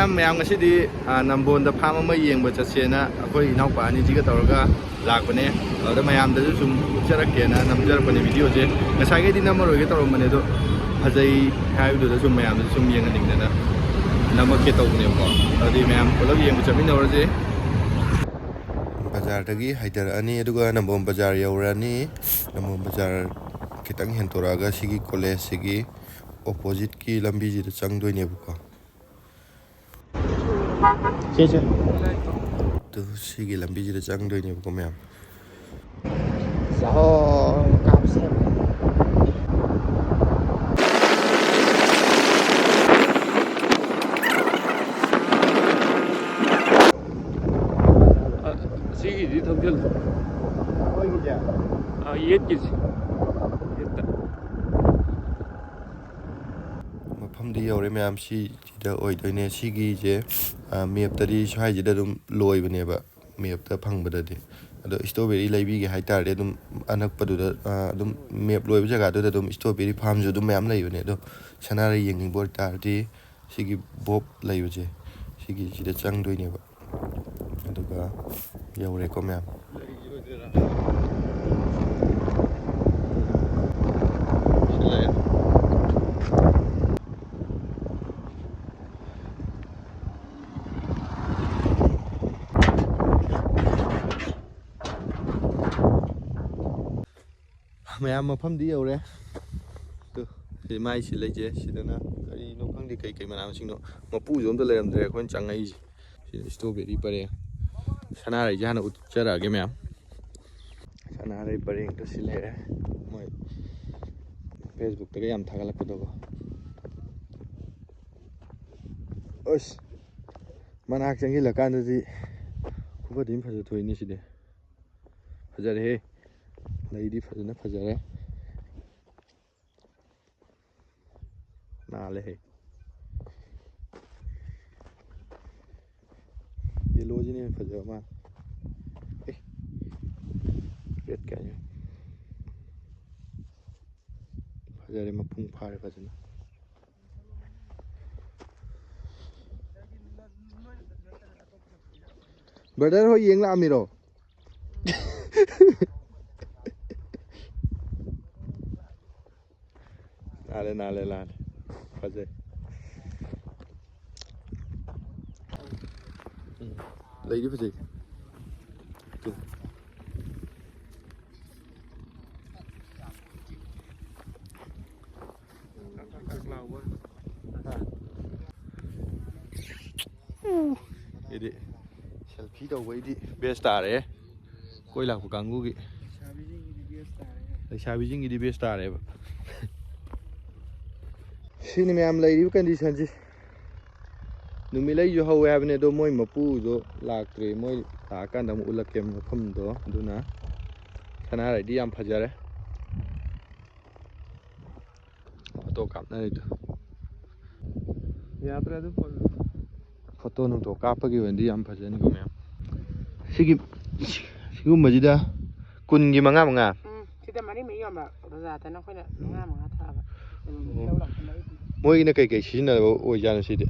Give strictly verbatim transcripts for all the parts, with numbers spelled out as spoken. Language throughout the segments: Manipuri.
ꯃꯌꯥꯝ, ꯉꯁꯤꯗꯤ, ꯑ, ꯅꯝꯕꯣꯟꯗ ꯐꯥꯝ ꯑꯃ ꯌꯦꯡꯕ ꯆꯠꯁꯦꯅ ꯑꯩꯈꯣꯏ ꯏꯅꯥꯎꯄꯥ ꯑꯅꯤꯁꯤꯒ ꯇꯧꯔꯒ ꯂꯥꯛꯄꯅꯦ꯫ ꯑꯗꯨꯗ ꯃꯌꯥꯝꯗꯁꯨ ꯁꯨꯝ ꯎꯠꯆꯔꯛꯀꯦꯅ ꯅꯝꯖꯔꯛꯄꯅꯦ ꯚꯤꯗꯤꯑꯣꯁꯦ꯫ ꯉꯁꯥꯏꯈꯩꯗꯤ ꯅꯝꯃꯔꯣꯏꯒꯦ ꯇꯧꯔꯝꯕꯅꯦ, ꯑꯗꯣ ꯐꯖꯩ ꯍꯥꯏꯕꯗꯨꯗ ꯁꯨꯝ ꯃꯌꯥꯝꯗꯁꯨ ꯁꯨꯝ ꯌꯦꯡꯍꯟꯅꯤꯡꯗꯅ ꯅꯝꯃꯛꯀꯦ ꯇꯧꯕꯅꯦꯕꯀꯣ꯫ ꯑꯗꯨꯗꯤ ꯃꯌꯥꯝ ꯄꯨꯂꯞ ꯌꯦꯡꯕ ꯆꯠꯃꯤꯟꯅꯧꯔꯁꯦ꯫ ꯕꯖꯥꯔꯗꯒꯤ ꯍꯥꯏꯊꯔꯛꯑꯅꯤ, ꯑꯗꯨꯒ ꯅꯝꯕꯣꯜ ꯕꯖꯥꯔ ꯌꯧꯔꯅꯤ꯫ ꯅꯝꯕꯣꯜ ꯕꯖꯥꯔ ꯈꯤꯇꯪ ꯍꯦꯟꯇꯣꯔꯛꯑꯒ ꯁꯤꯒꯤ ꯀꯣꯂꯦꯖꯁꯤꯒꯤ ꯑꯣꯄꯣꯖꯤꯠꯀꯤ ꯂꯝꯕꯤꯁꯤꯗ ꯆꯪꯗꯣꯏꯅꯦꯕꯀꯣ꯫ ꯁꯤꯁꯦ꯫ ꯑꯗꯨ ꯁꯤꯒꯤ ꯂꯝꯕꯤꯁꯤꯗ ꯆꯪꯗꯣꯏꯅꯦꯕꯀꯣ ꯃꯌꯥꯝ꯫ ꯆꯥꯍꯣ, ꯀꯥꯞꯁꯦ꯫ ꯑ, ꯁꯤꯒꯤꯗꯤ ꯊꯧꯖꯤꯜꯂꯨ꯫ ꯑꯩꯈꯣꯏꯒꯤꯁꯦ? ꯑ, ꯌꯦꯠꯀꯤꯁꯤ꯫ ꯌꯦꯠꯇ꯫ ꯃꯐꯝꯗꯤ ꯌꯧꯔꯦ ꯃꯌꯥꯝ, ꯁꯤꯁꯤꯗ ꯑꯣꯏꯗꯣꯏꯅꯦ꯫ ꯁꯤꯒꯤꯁꯦ, ꯑ, ꯃꯦꯞꯇꯗꯤ ꯁ꯭ꯋꯥꯏꯁꯤꯗ ꯑꯗꯨꯝ ꯂꯣꯏꯕꯅꯦꯕ, ꯃꯦꯞꯇ ꯐꯪꯕꯗꯗꯤ꯫ ꯑꯗꯣ ꯏꯁꯇ꯭ꯔꯣꯕꯦꯔꯤ ꯂꯩꯕꯤꯒꯦ ꯍꯥꯏ ꯇꯥꯔꯗꯤ ꯑꯗꯨꯝ ꯑꯅꯛꯄꯗꯨꯗ, ꯑ, ꯑꯗꯨꯝ ꯃꯦꯞ ꯂꯣꯏꯕ ꯖꯒꯥꯗꯨꯗ ꯑꯗꯨꯝ ꯏꯁꯇ꯭ꯔꯣꯕꯦꯔꯤ ꯐꯥꯔꯝꯁꯨ ꯑꯗꯨꯝ ꯃꯌꯥꯝ ꯂꯩꯕꯅꯦ꯫ ꯑꯗꯣ ꯁꯅꯥꯔꯩ ꯌꯦꯡꯅꯤꯡꯕ ꯑꯣꯏꯇꯥꯔꯗꯤ ꯁꯤꯒꯤ ꯕꯣꯞ ꯂꯩꯕꯁꯦ, ꯁꯤꯒꯤꯁꯤꯗ ꯆꯪꯗꯣꯏꯅꯦꯕ꯫ ꯑꯗꯨꯒ ꯌꯧꯔꯦꯀꯣ ꯃꯌꯥꯝ꯫ ꯃꯌꯥꯝ, ꯃꯐꯝꯗꯤ ꯌꯧꯔꯦ꯫ ꯇꯨ, ꯁꯤ ꯃꯥꯏꯁꯤ ꯂꯩꯖꯩ꯫ ꯁꯤꯗꯅ ꯀꯔꯤꯅꯣ ꯈꯪꯗꯦ, ꯀꯩ ꯀꯩ ꯃꯅꯥ ꯃꯁꯤꯡꯅꯣ꯫ ꯃꯄꯨꯁꯨ ꯑꯝꯇ ꯂꯩꯔꯝꯗ꯭ꯔꯦ ꯑꯩꯈꯣꯏꯅ ꯆꯪꯉꯛꯏꯁꯦ꯫ ꯁꯤꯗ ꯏꯁꯇ꯭ꯔꯣꯕꯦꯔꯤ ꯄꯔꯦꯡ꯫ ꯁꯅꯥꯔꯩꯁꯦ ꯍꯥꯟꯅ ꯎꯠꯆꯔꯛꯑꯒꯦ ꯃꯌꯥꯝ꯫ ꯁꯅꯥꯔꯩ ꯄꯔꯦꯡꯗ ꯁꯤ ꯂꯩꯔꯦ꯫ ꯃꯣꯏ ꯐꯦꯁꯕꯨꯛꯇꯒ ꯌꯥꯝ ꯊꯥꯒꯠꯂꯛꯄꯗꯣꯀꯣ꯫ ꯑꯁ, ꯃꯅꯥꯛ ꯆꯪꯁꯤꯜꯂꯀꯥꯟꯗꯗꯤ ꯈꯨꯐꯗꯤ ꯑꯃ ꯐꯖ ꯊꯣꯛꯏꯅꯦ ꯁꯤꯗꯤ꯫ ꯐꯖꯔꯦꯍꯦ꯫ ꯂꯩꯗꯤ ꯐꯖꯅ ꯐꯖꯔꯦ꯫ ꯅꯥꯜꯂꯦꯍꯦ꯫ ꯌꯦꯂꯣꯁꯤꯅ ꯍꯦꯟꯅ ꯐꯖꯕ ꯃꯥꯜꯂꯦ꯫ ꯑꯦ, ꯔꯦꯠ ꯀꯥꯏꯅ꯫ ꯐꯖꯔꯦ, ꯃꯄꯨꯡ ꯐꯥꯔꯦ ꯐꯖꯅ꯫ ꯕ꯭ꯔꯗꯔ ꯍꯣꯏ ꯌꯦꯡ ꯂꯥꯛꯑꯝꯃꯤꯔꯣ? ꯅꯥꯜꯂꯦ, ꯅꯥꯜꯂꯦ, ꯅꯥꯜꯂꯦ꯫ ꯐꯖꯩ꯫ ꯎꯝ꯫ ꯂꯩꯗꯤ ꯐꯖꯩ꯫ ꯇꯨ꯫ ꯁꯤꯗꯤ ꯁꯦꯜꯐꯤ ꯇꯧꯕꯩꯗꯤ ꯕꯦꯁ ꯇꯥꯔꯦ꯫ ꯀꯣꯏ ꯂꯥꯛꯄ ꯀꯥꯡꯕꯨꯒꯤ꯫ ꯂꯩꯁꯥꯕꯤꯁꯤꯡꯒꯤꯗꯤ ꯕꯦꯁ ꯇꯥꯔꯦꯕ꯫ ꯁꯤꯅꯤ ꯃꯌꯥꯝ ꯂꯩꯔꯤꯕ ꯀꯟꯗꯤꯁꯟꯁꯤ꯫ ꯅꯨꯃꯤꯠꯂꯩꯁꯨ ꯍꯧꯋꯦ ꯍꯥꯏꯕꯅꯤ, ꯑꯗꯣ ꯃꯣꯏ ꯃꯄꯨꯗꯣ ꯂꯥꯛꯇ꯭ꯔꯤ꯫ ꯃꯣꯏ ꯂꯥꯛꯑꯀꯥꯟꯗ ꯑꯃꯨꯛ ꯎꯠꯂꯛꯀꯦ ꯃꯐꯝꯗꯣ꯫ ꯑꯗꯨꯅ ꯁꯅꯥꯔꯩꯗꯤ ꯌꯥꯝ ꯐꯖꯔꯦ꯫ ꯐꯣꯇꯣ ꯀꯥꯞꯅꯔꯤꯗꯣ꯫ ꯌꯥꯗ꯭ꯔꯦ ꯑꯗꯨ ꯐꯣꯟꯗꯣ꯫ ꯐꯣꯇꯣ ꯅꯨꯡꯇꯣ ꯀꯥꯞꯄꯒꯤ ꯑꯣꯏꯅꯗꯤ ꯌꯥꯝ ꯐꯖꯅꯤꯀꯣ ꯃꯌꯥꯝ꯫ ꯁꯤꯒꯤ, ꯁꯤꯒꯨꯝꯕꯁꯤꯗ ꯀꯨꯟꯒꯤ ꯃꯉꯥ ꯃꯉꯥ꯫ ꯎꯝ, ꯁꯤꯗ ꯃꯔꯤ ꯃꯔꯤ ꯌꯣꯟꯕ ꯕꯖꯥꯔꯗꯅ ꯑꯩꯈꯣꯏꯅ ꯃꯉꯥ ꯃꯉꯥ ꯊꯥꯕ꯫ ꯑꯣ꯫ ꯂꯧꯔꯛꯄ ꯃꯔꯤꯗꯤ꯫ ꯃꯣꯏꯒꯤꯅ ꯀꯩꯀꯩ ꯁꯤꯖꯤꯟꯅꯕ ꯑꯣꯏꯖꯥꯠꯅꯣ ꯁꯤꯗꯤ?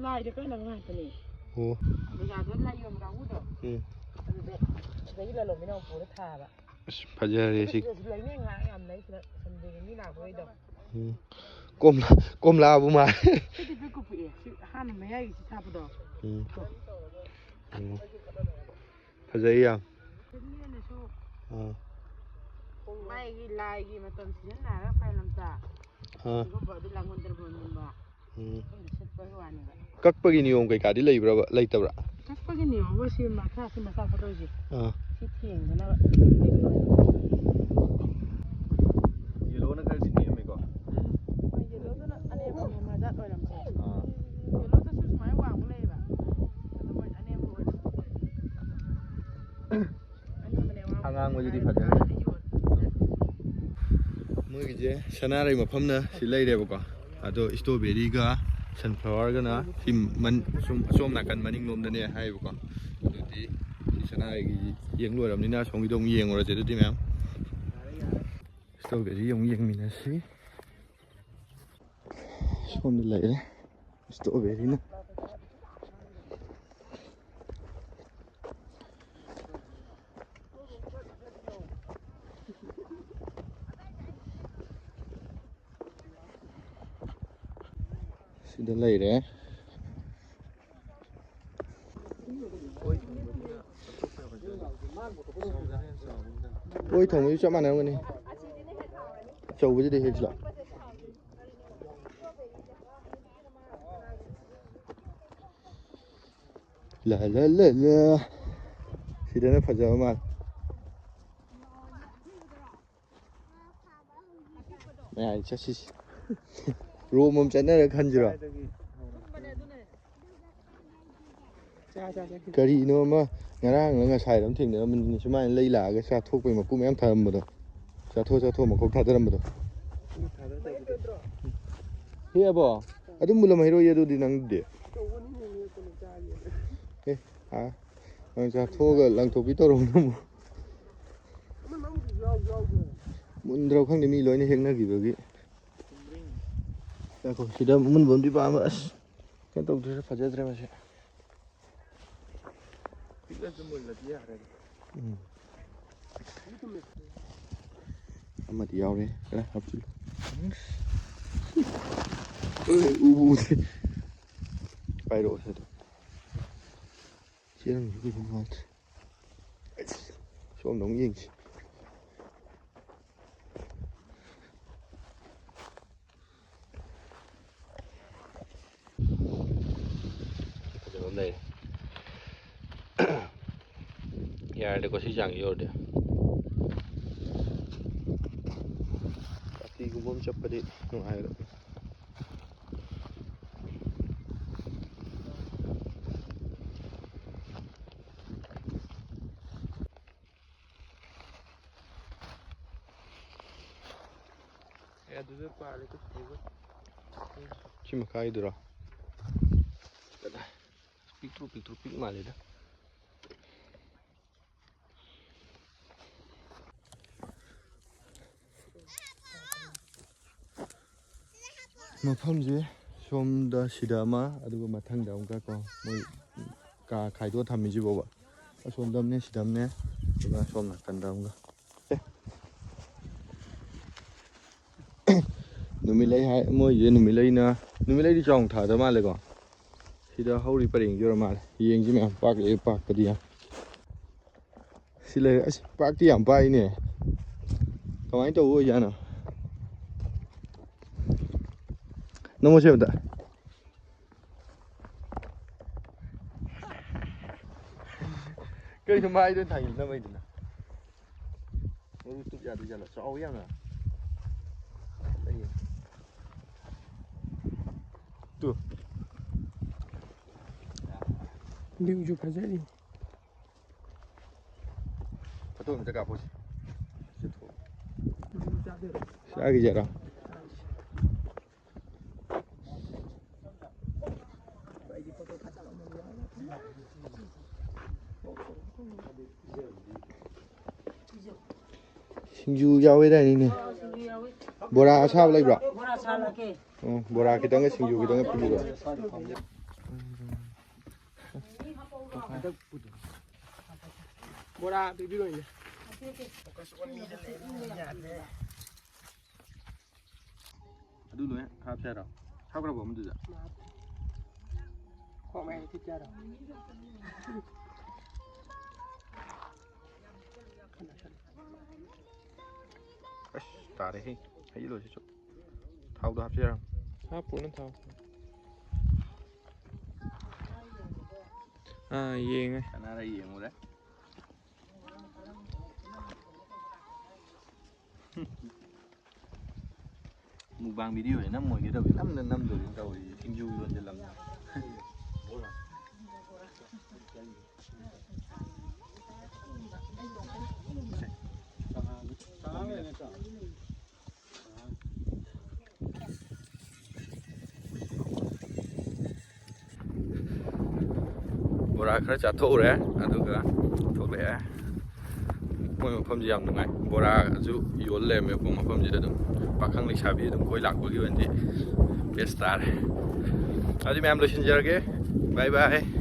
ꯂꯥꯏꯗ ꯀꯠꯅꯕ ꯉꯥꯛꯇꯅꯦ꯫ ꯑꯣ꯫ ꯕꯖꯥꯔꯗ ꯂꯥꯏ ꯌꯣꯟꯕ ꯀꯥꯡꯕꯨꯗꯣ꯫ ꯎꯝ꯫ ꯑꯗꯨꯗ ꯁꯤꯗꯒꯤ ꯂꯂꯣꯟꯕꯤꯅ ꯑꯃꯨꯛ ꯄꯨꯔ ꯊꯥꯕ꯫ ꯑꯁ, ꯐꯖꯔꯦ ꯁꯤ꯫ ꯁꯤꯗꯁꯨ ꯂꯩꯅꯩ ꯉꯥꯏꯍꯥꯛ ꯌꯥꯝ ꯂꯩ ꯁꯤꯗ ꯁꯟꯗꯦꯒꯤ ꯃꯤ ꯂꯥꯛꯄꯈꯩꯗꯣ꯫ ꯎꯝ꯫ ꯀꯣꯝꯂꯥ, ꯀꯣꯝꯂꯥꯕꯨ ꯃꯥꯜꯂꯦ꯫ ꯁꯤꯗꯤ ꯄꯤꯛꯇ꯭ꯔꯨ ꯄꯤꯛꯑꯦ꯫ ꯁꯤ ꯑꯍꯥꯟꯕ ꯃꯌꯥꯏꯒꯤꯁꯤ ꯊꯥꯕꯗꯣ꯫ ꯎꯝ꯫ ꯎꯝ꯫ ꯐꯖꯩ ꯌꯥꯝ꯫ ꯁꯤꯗꯅꯁꯨ ꯑꯥ꯫ ꯃꯥꯒꯤ ꯂꯥꯏꯒꯤ ꯃꯇꯝ ꯁꯤꯖꯤꯟꯅꯔꯒ ꯐꯥꯏꯜ ꯑꯝꯇ꯫ ꯑꯥ꯫ ꯁꯤꯒꯨꯝꯕ ꯑꯗꯨ ꯂꯥꯡꯒꯣꯜ ꯗꯔꯕꯣꯟꯒꯨꯝꯕ꯫ ꯎꯝ꯫ ꯑꯩꯈꯣꯏꯅ ꯁꯤꯠꯄꯒꯤ ꯋꯥꯅꯦꯕ꯫ ꯀꯛꯄꯒꯤ ꯅꯤꯌꯣꯝ ꯀꯩꯀꯥꯗꯤ ꯂꯩꯕ꯭ꯔꯕ, ꯂꯩꯇꯕ꯭ꯔꯥ? ꯀꯛꯄꯒꯤ ꯅꯤꯌꯣꯝꯕꯨ ꯁꯤ ꯃꯈꯥ, ꯁꯤ ꯃꯆꯥ ꯐꯣꯇꯣꯁꯦ꯫ ꯑꯥ꯫ ꯁꯤ ꯊꯦꯡꯗꯅꯕ꯫ ꯌꯦꯂꯣꯅ ꯈꯔꯗꯤ ꯅꯦꯝꯃꯦꯀꯣ꯫ ꯎꯝ꯫ ꯍꯣꯏ, ꯌꯦꯂꯣꯗꯨꯅ ꯑꯅꯦꯝꯕ ꯃꯃꯥ ꯖꯥꯠ ꯑꯣꯏꯔꯝꯁꯦ꯫ ꯑꯥ꯫ ꯌꯦꯂꯣꯗꯁꯨ ꯁꯨꯃꯥꯏꯅ ꯋꯥꯡꯕ ꯂꯩꯌꯦꯕ꯫ ꯑꯗꯣ ꯃꯣꯏ ꯑꯅꯦꯝꯕ ꯑꯣꯏꯔꯝ꯫ ꯑꯉꯥꯡꯕꯁꯤꯗꯤ ꯐꯖꯅꯤ꯫ ꯃꯣꯏꯒꯤꯁꯦ ꯁꯅꯥꯔꯩ ꯃꯐꯝꯅ ꯁꯤ ꯂꯩꯔꯦꯕꯀꯣ꯫ ꯑꯗꯣ ꯏꯁꯇ꯭ꯔꯣꯕꯦꯔꯤꯒ ꯁꯟꯐ꯭ꯂꯥꯋꯔꯒꯅ ꯁꯤ ꯃꯟ-, ꯁꯨꯝ ꯑꯁꯣꯝ ꯅꯥꯀꯟ ꯃꯅꯤꯡꯂꯣꯝꯗꯅꯦ ꯍꯥꯏꯌꯦꯕꯀꯣ꯫ ꯑꯗꯨꯗꯤ ꯁꯤ ꯁꯅꯥꯔꯩꯒꯤ ꯌꯦꯡ ꯂꯣꯏꯔꯕꯅꯤꯅ ꯑꯁꯣꯝꯒꯤꯗꯣ ꯑꯃꯨꯛ ꯌꯦꯡꯉꯨꯔꯁꯦ ꯑꯗꯨꯗꯤ ꯃꯌꯥꯝ꯫ ꯏꯁꯇ꯭ꯔꯣꯕꯦꯔꯤ ꯑꯃꯨꯛ ꯌꯦꯡꯃꯤꯟꯅꯁꯤ꯫ ꯁꯣꯝꯗ ꯂꯩꯔꯦ ꯏꯁꯇ꯭ꯔꯣꯕꯦꯔꯤꯅ꯫ ꯁꯤꯗ ꯂꯩꯔꯦ꯫ ꯑꯣꯏ ꯊꯣꯡꯕꯁꯨ ꯆꯞ ꯃꯥꯟꯅꯔꯝꯒꯅꯤ꯫ ꯑꯆꯧꯕꯁꯤꯗꯤ ꯍꯦꯛꯁꯤ ꯂꯥꯎ꯫ ꯂꯥ ꯂꯥ ꯂꯥ ꯂꯥ꯫ ꯁꯤꯗꯅ ꯐꯖꯕ ꯃꯥꯜꯂꯦ꯫ ꯃꯌꯥꯏ ꯆꯠꯁꯤꯁꯤ꯫ ꯔꯣꯝ ꯑꯃ ꯆꯠꯅꯔ ꯈꯟꯁꯤꯔꯣ? ꯀꯔꯤꯅꯣ ꯑꯃ ꯉꯔꯥꯡꯂ ꯉꯁꯥꯏꯔ ꯑꯃ ꯊꯦꯡꯅꯔꯝꯕꯅꯤꯅꯦ, ꯁꯨꯃꯥꯏꯅ ꯂꯩ ꯂꯥꯛꯑꯒ ꯆꯥꯊꯣꯛꯄꯩ ꯃꯀꯨ ꯃꯌꯥꯝ ꯊꯥꯔꯝꯕꯗꯣ꯫ ꯆꯥꯊꯣꯛ ꯆꯥꯊꯣꯛ ꯃꯈꯣꯛ ꯊꯥꯗꯔꯝꯕꯗꯣ꯫ ꯍꯦꯛꯑꯕꯣ? ꯑꯗꯨꯝ ꯃꯨꯜꯂꯝꯍꯩꯔꯣꯏꯌꯦ ꯑꯗꯨꯗꯤ ꯅꯪꯗꯤ꯫ ꯑꯦ, ꯑꯥ, ꯅꯪ ꯆꯥꯊꯣꯛꯑꯒ ꯂꯪꯊꯣꯛꯄꯤ ꯇꯧꯔꯝꯅꯣ ꯑꯃꯨꯛ꯫ ꯃꯨꯟꯗ꯭ꯔꯕ ꯈꯪꯗꯦ, ꯃꯤ ꯂꯣꯏꯅ ꯍꯦꯛꯅꯈꯤꯕꯒꯤ꯫ ꯉꯥꯏꯈꯣ, ꯁꯤꯗ ꯑꯃꯨꯟꯕ ꯑꯃꯗꯤ ꯄꯥꯝꯕ꯫ ꯑꯁ, ꯀꯩꯅꯣ ꯇꯧꯗ꯭ꯔꯦ, ꯐꯖꯗ꯭ꯔꯦ ꯃꯁꯤ꯫ ꯄꯤꯛꯂꯁꯨ ꯃꯨꯜꯂꯗꯤ ꯌꯥꯔꯦꯗ꯫ ꯎꯝ꯫ ꯑꯃꯗꯤ ꯌꯥꯎꯔꯦ꯫ ꯈꯔ ꯍꯥꯞꯆꯤꯜꯂꯨ꯫ ꯎꯝ꯫ ꯎ, ꯎ, ꯎ꯫ ꯄꯥꯏꯔꯛꯑꯣ ꯁꯤꯗ꯫ ꯆꯦꯔꯪꯁꯨ ꯀꯩꯁꯨ ꯅꯨꯡꯉꯥꯏꯇ꯭ꯔꯦ꯫ ꯁꯣꯝꯗ ꯑꯃꯨꯛ ꯌꯦꯡꯁꯤ꯫ ꯐꯖꯕ ꯑꯃ ꯂꯩꯔꯦ꯫ ꯌꯥꯔꯗꯤꯀꯣ ꯁꯤ ꯆꯥꯡꯁꯤ ꯌꯧꯔꯗꯤ꯫ ꯄꯥꯔꯇꯤꯒꯨꯝꯕ ꯑꯃ ꯆꯠꯄꯗꯤ ꯅꯨꯡꯉꯥꯏꯒꯗꯕ꯫ ꯑꯦ, ꯑꯗꯨꯗ ꯄꯥꯜꯂꯦ, ꯀꯩꯁꯨ ꯇꯧꯔꯣꯏ꯫ ꯁꯤ ꯃꯈꯥꯒꯤꯗꯨꯔꯣ? ꯀꯗꯥꯏ? ꯄꯤꯛꯇ꯭ꯔꯨ ꯄꯤꯛꯇ꯭ꯔꯨ ꯄꯤꯛ ꯃꯥꯜꯂꯦꯗ꯫ ꯃꯐꯝꯁꯦ ꯁꯣꯝꯗ ꯁꯤꯗ ꯑꯃ, ꯑꯗꯨꯒ ꯃꯊꯪꯗ ꯑꯃꯨꯛꯀ ꯀꯣ, ꯃꯣꯏ ꯀꯥ ꯈꯥꯏꯗꯣꯛꯑ ꯊꯝꯃꯤꯁꯤꯕꯣꯕ꯫ ꯑꯁꯣꯝꯗ ꯑꯃꯅꯦ, ꯁꯤꯗ ꯑꯃꯅꯦ, ꯑꯗꯨꯒ ꯁꯣꯝ ꯅꯥꯀꯟꯗ ꯑꯃꯒ꯫ ꯑꯦ꯫ ꯅꯨꯃꯤꯠꯂꯩ ꯍꯥꯏ, ꯃꯣꯏꯁꯦ ꯅꯨꯃꯤꯠꯂꯩꯅ, ꯅꯨꯃꯤꯠꯂꯩꯗꯤ ꯆꯥꯎꯅ ꯊꯥꯗ ꯃꯥꯜꯂꯦꯀꯣ꯫ ꯁꯤꯗ ꯍꯧꯔꯤ ꯄꯔꯦꯡꯁꯤ ꯑꯣꯏꯔ ꯃꯥꯜꯂꯦ꯫ ꯌꯦꯡꯁꯤ ꯃꯌꯥꯝ, ꯄꯥꯛꯂꯛꯑꯦ, ꯄꯥꯛꯄꯗꯤ ꯌꯥꯝ꯫ ꯁꯤ ꯂꯩꯔꯦ꯫ ꯑꯁ, ꯄꯥꯛꯇꯤ ꯌꯥꯝ ꯄꯥꯛꯏꯅꯦ꯫ ꯀꯃꯥꯏꯅ ꯇꯧꯕ ꯑꯣꯏꯖꯥꯠꯅꯣ? ꯅꯃꯣꯁꯦ ꯑꯝꯇ꯫ ꯀꯩꯅꯣ ꯃꯥꯏꯗ ꯊꯥꯡꯖꯤꯜ ꯅꯝꯃꯛꯏꯗꯨꯅ? ꯃꯔꯨ ꯇꯨꯞ ꯌꯥꯗꯣꯏ ꯖꯥꯠꯂꯣ? ꯆꯥꯎ ꯌꯥꯝꯅ꯫ ꯂꯩꯌꯦ꯫ ꯇꯨ꯫ ꯚ꯭ꯌꯨꯁꯨ ꯐꯖꯔꯤ꯫ ꯐꯣꯇꯣ ꯑꯝꯇ ꯀꯥꯞꯄꯣꯁꯦ꯫ ꯆꯥꯈꯤꯁꯦꯔꯣ? ꯁꯤꯡꯖꯨ ꯌꯥꯎꯋꯦꯗꯥꯏꯅꯦ, ꯏꯅꯦ? ꯕꯣꯔꯥ ꯑꯁꯥꯕ ꯂꯩꯕ꯭ꯔꯣ? ꯕꯣꯔꯥ ꯁꯥꯍꯜꯂꯛꯀꯦ꯫ ꯎꯝ, ꯕꯣꯔꯥ ꯈꯤꯇꯪꯒ ꯁꯤꯡꯖꯨ ꯈꯤꯇꯪꯒ ꯄꯤꯕꯤꯔꯣ꯫ ꯕꯣꯔꯥ ꯄꯤꯕꯤꯔꯣꯏꯅꯦ꯫ ꯑꯗꯨ ꯂꯣꯏ ꯍꯥꯞꯁꯦ ꯍꯥꯏꯔꯣ? ꯍꯥꯞꯈ꯭ꯔꯕꯣ ꯑꯃꯗꯨꯗ? ꯀꯣꯛ ꯃꯌꯥꯏꯗ ꯊꯤꯠꯀꯦ ꯍꯥꯏꯔꯣ? ꯑꯁ, ꯇꯥꯔꯦꯍꯦ꯫ ꯍꯩꯖꯤꯜꯂꯣ ꯁꯤꯁꯨ꯫ ꯊꯥꯎꯗꯣ ꯍꯥꯞꯁꯦ ꯍꯥꯏꯔꯣ? ꯍꯥꯞꯄꯨꯅ ꯊꯥꯎ꯫ ꯑꯥ, ꯌꯦꯡꯉꯦ꯫ ꯀꯅꯥꯔ ꯌꯦꯡꯉꯨꯔꯦ? ꯃꯨꯛꯕꯥꯡ ꯚꯤꯗꯤꯑꯣꯁꯦ ꯅꯝꯃꯣꯏꯒꯦ ꯇꯧꯋꯤ, ꯅꯝꯅ ꯅꯝꯗꯣꯔꯤ ꯇꯧꯔꯤꯁꯦ, ꯁꯤꯡꯖꯨ ꯌꯣꯟꯁꯤꯜꯂꯝꯅ꯫ ꯕꯣꯔꯥ ꯈꯔ ꯆꯥꯊꯣꯛꯎꯔꯦ, ꯑꯗꯨꯒ ꯊꯣꯛꯂꯛꯑꯦ꯫ ꯃꯣꯏ ꯃꯐꯝꯁꯤ ꯌꯥꯝ ꯅꯨꯡꯉꯥꯏ, ꯕꯣꯔꯥꯁꯨ ꯌꯣꯜ ꯂꯩꯔꯝꯃꯦ꯫ ꯃꯐꯝ ꯃꯐꯝꯁꯤꯗ ꯑꯗꯨꯝ ꯄꯥꯈꯪ ꯂꯩꯁꯥꯕꯤ ꯑꯗꯨꯝ ꯀꯣꯏ ꯂꯥꯛꯄꯒꯤ ꯑꯣꯏꯅꯗꯤ ꯕꯦꯁ ꯇꯥꯔꯦ꯫ ꯑꯗꯨꯗꯤ ꯃꯌꯥꯝ ꯂꯣꯏꯁꯤꯟꯖꯔꯒꯦ, ꯕꯥꯏ ꯕꯥꯏ꯫